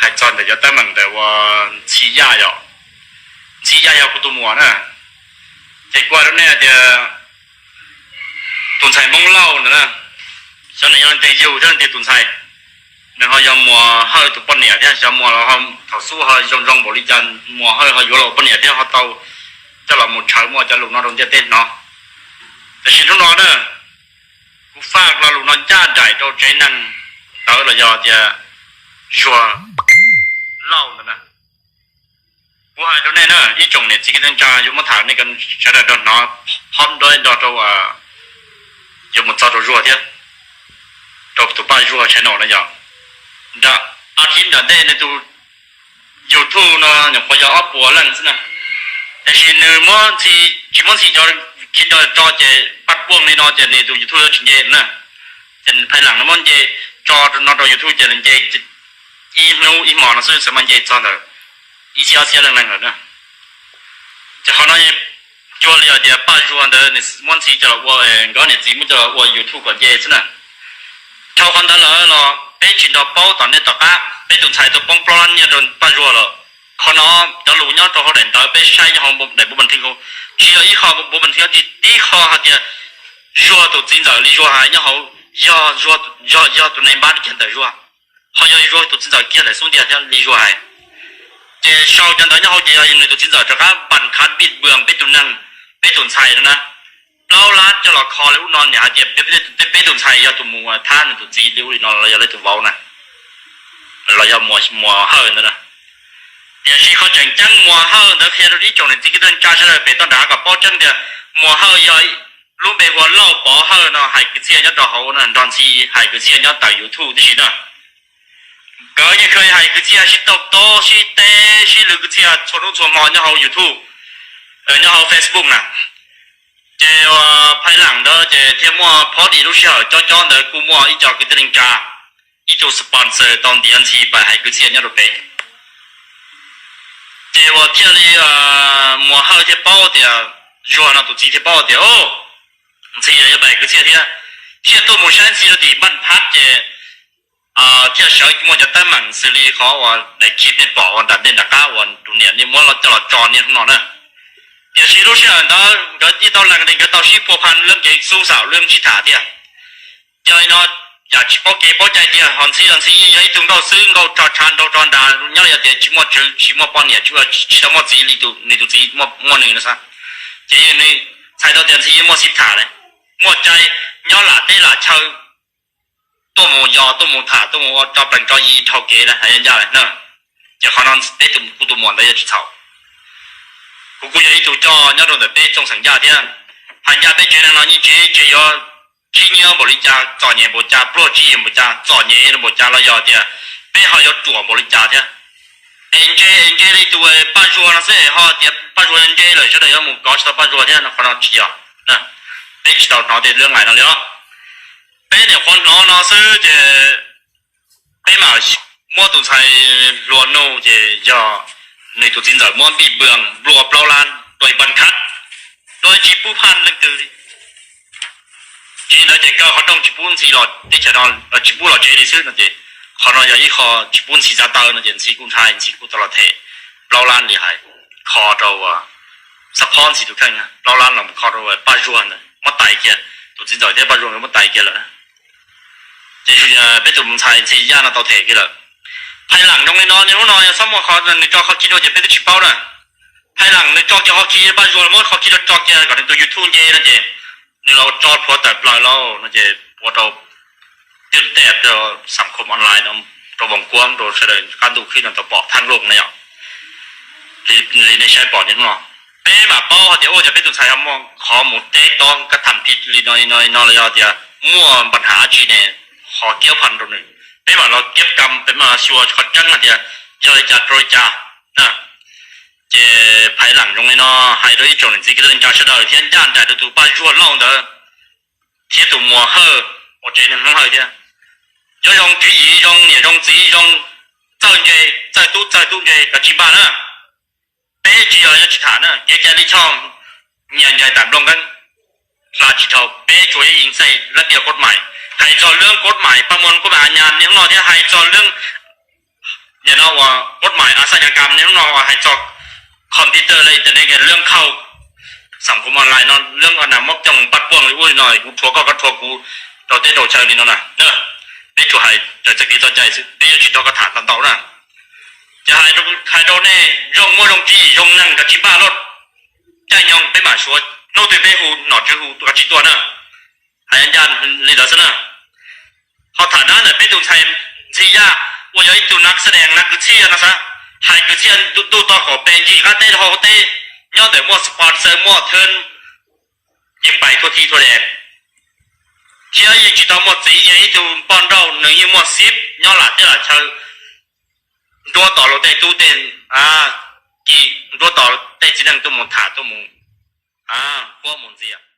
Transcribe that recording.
Hais txog ntawm cov teeb meem ntawm uas Ntxhi Yaj yom, Ntxhi Yaj yog kuv tus muam na. Ces kuv hais rau nej tias tus ntxhais Hmoob Lauj ntawd na, xyov nws yog leej twg yug thiab leej twg tus ntxhais. Nws ho yog Muas Hawj tus poj niam thiab, xyov Muas los ho thaum xub ho zoo zoo npaum li cas, Muas Hawj ho yuav los ua poj niam thiab ho tau coj los mus tshawb muaj cov lus no rau ntiaj teb hnov. Tiam sis hnub no na, kuv faj lo lus no ncaj nraim rau tsev neeg ntawd los yog tias Zuag Lauj ntawd na. Kuv hais rau nej na, ib tsoom niam txiv kwv tij neej tsa yuav muab tham nej sawv daws nrog hnov, phob nrog nrog rau yuav mus txog rau Zuag thiab, rau tus Paj Zuag channel no yom. Nram, a thiv nram ntej nws tus YouTube no nyuam qhuav yog ob puas leej xwb na, tiam sis nws muab Ntxhi, tsis muab Ntxhi cov khi nrog tso ces Paj Puaj li no ces nws tus YouTube yuav tsis nce na. Ces Phaj Lam no muab nce tso no rau YouTube ces nws nce ib hnub ib hmo no xwb, xav mas nce txog ntawm ib txhiab ob txhiab leej neeg lawm na. Ces qhov no cuag li hais tias Paj Zuag ntawd nws muab Ntxhi coj los ua, nkawd niam txiv muab coj los ua YouTube kom nce xwb na. Dhau qhov ntawd lawm los peb tsis nrog paub tom ntej tom qab, peb tus ntxhais tuaj poob plaub lab nyiaj rau Paj Zuag lawm. Qhov no cov lus nyob rau hauv daim ntawv peb saib nyob hauv daim npub paj thwj, tsis yog ib qho npub paj thwj, tib qho hais tias Zuag tus txiv ntxawm li Zuag hais nyob hauv, yog, yog tus neeg npab kiag ntawm Zuag, ho yog Zuag tus txiv ntxawm kiag ntawm xub ntiag thiab li Zuag hais. Ces sau cov ntawd nyob hauv ces yog nws tus txiv ntxawm rov qab npas khav npij npws peb tus neeg, peb tus ntxhais no na. Plaub lab coj los kho li ub no, nws hais tias peb tus ntxhais yog tus mus thab nws tus txiv li ub li no los yog li tus vauv na, los yog Muas Hawj ntawd na. Tiam sis qhov tseem ceeb Muas Hawj ntawd qhia rau ib tsoom niam txiv kwv tij neej tsa sawv daws pem toj nram hav kom paub tseeb tias Muas Hawj yog lub npe hu ua Lauj Pov Hawj no hais kwv txhiaj nyob rau hauv na, nrog Ntxhi hais kwv txhiaj nyob ntawm YouTube tib si na. Nkawd yeej khwv hais kwv txhiaj sib taug tog sib teb sib lwv kwv txhiaj txhua hnub txhua hmo nyob hauv YouTube, nyob hauv Facebook na. Ces Phaj Lam ntawd ces thiaj muaj phob dim lub sij hawm cob cob ntawd kuj muaj ib co kwv tij neej tsa, ib tug sponsor tau ntiav Ntxhi pais hais kwv txhiaj nyob rau pem. Ces uas thiaj li Muas Hawj thiaj paub tias, Zuag no tus txiv thiaj paub tias Ntxhi yuav pais hais kwv txhiaj thiab, thiaj tuaj mus saib Ntxhi rau tim npaj phab ces thiaj sawv muaj cov teeb meem xws li qhov uas daim clip nej pom uas nram ntej nram qab uas tus niam nej muab coj los tso niaj hnub no na. Tiam sis lub sij hawm ntawd nkawd yeej tau lees tias nkawd tau sib pua pha lub kev xub xaum lub sib tham thiab. Yog li no yam tsis paub kev paub cai tiag, ho Ntxhi los Ntxhi yeej yog ib tug nkauj xwb, nkauj tso tshav nraug tso nrag nyob li, yog tias tsis muaj tswv tsis muaj poj niam, tsis tau muaj txiv li nws tus txiv muaj nws no xwb. Ces yeej nws txhais tau tias Ntxhi yeej muaj sib tham lawm, muaj cai, nyob lam teb lam chaw, tuaj mus yos tuaj mus tham tuaj mus ua tso plees tso yi dhau kev lawm hais ncaj lawm na. Ces qhov no peb tus, kuv tus muam ntawd yuav tsis txhaum. Kuv kuj yog ib tug coj nyob rau ntawm peb txooj xeem Yaj thiab. Hais ncaj peb tsev neeg no yeej tsis, tsis yuav khib nyiab npaum li cas, txom nyem npaum cas, pluag tswv yim npaum cas, txom nyem npaum cas los yog tias peb ho yuav ruam npaum li cas thiab. Es ntse es ntse li tus Paj Zuag no xwb, ho tias Paj Zuag ntse lawm sawv daws yuav mus kov tsis tau Paj Zuag thiab no, qhov no tsis yog. Peb tsis tau hnov tej lub nqaim no li os. Peb nyuam qhuav hnov no xwb ces peb mam muab tus ntxhais hluas no ces yog nws tus txiv ntxawm muab npij npws nplua plaub lab dua npas khab, dua tsis pub phaj leej twg li. Tsis li ntawd ces kaw qhov rooj tsis pub Ntxhi los teb chaws no, tsis pub los tsev li xwb no ces qhov no yog ib qho tsis pub Ntxhi txav taw no ces Ntxhi kuj ntshai, Ntxhi kuj tau los them plaub lab li hais, kho rau, xab phob Ntxhi tus kheej, plaub lab los kho rau Paj Zuag ntawd muab tais kiag, tus txiv ntxawm thiab Paj Zuag nkawd muab tais kiag lawm. Ces peb tus ntxhais Ntxhi Yaj no tau them kiag lawm. Phaj Lam zoo li no, niaj hnub no yog txhob muaj qhov nws tso qhov khi rau ces peb twb tsis paub na. Phaj Lam nws tso kiag qhov khi, Paj Zuag muab qhov khi rau tso kiag kom nws tus YouTube nce no ces nws los tso plhuav tawm plaws lauj no ces ua rau twb tej rau xam khom online no, rau voos kuab rau sawv daws qab ntuj khwb no tau pom thaj looj na yom. Li nej saib pom niaj hnub no peb mam paub hais tias ua cas peb tus ntxhais ho muaj qhov mus teb tob kab tham phiv li no li no los yog tias muaj npa hav tsi ne, ho kiab pha rau nws. Peb mam los kiab kam, peb mam los xyuas qhov tseeb hais tias yog li cas rau li cas na. Ces Phaj Lam zoo li no hais rau ib tsoom niam txiv kwv tij neej tsa sawv daws thiab ncaj nraim rau tus Paj Zuag Lauj ntawd thiab tus Muas Hawj uas tsev neeg Hmoob Hawj thiab. Nyob zoo tswv yim, zoo niam zoo txiv, zoo txawj ntse, txawj tub txawj tub ntse, kav tsij npaj na. Peb tsis yog yuav tsis tham na, kev cai lij choj nyias ncaig tam nplooj nqeeb, hla tsis dhau. Peb tsuas yeej xais lab tiaj kod mais, hais txog lub kod mais paj muag kod mais a nyas niaj hnub no thiab hais txog lub, nim no Cas kam niaj hnub no hais txog computer li internet, lub khau xam khuam online no, lub na muab coj mus pab puag li ub li no, kuv rhuav koj, koj rhuav kuv, rau teb rau chaw li no na. Peb tsuas hais raws txoj kev txoj cai xwb, peb yuav tsis nrog koj tham ntau ntau na. Ces hais rau nej zoo muaj zoo tsim zoo neeg kav tsij npaj lub caij nyoog peb mam suav, hnub twg peb hu nom tswv hu kav tsij tuaj na. Hais ncaj li ntawd xwb na. Ho tham dab ntawm peb tus ntxhais Ntxhi Yaj uas yog ib tug nav xab dees nav kwv txhiaj no xav, hais kwv txhiaj ntuj tog kaum peb ncig qab teb hauv teb, nyob ntawm muaj sponsor muaj thawj, yeej pais thua thi thua dees, thiab yeej tsis tau muaj txiv, yog ib tug poj nrauj, nws yeej muaj xib nyob lam teb lam chaw, nruab tos luag tej tub tej ki, nruab tos tej txiv neej tuaj mus tham tuaj mus quab mus ntxias.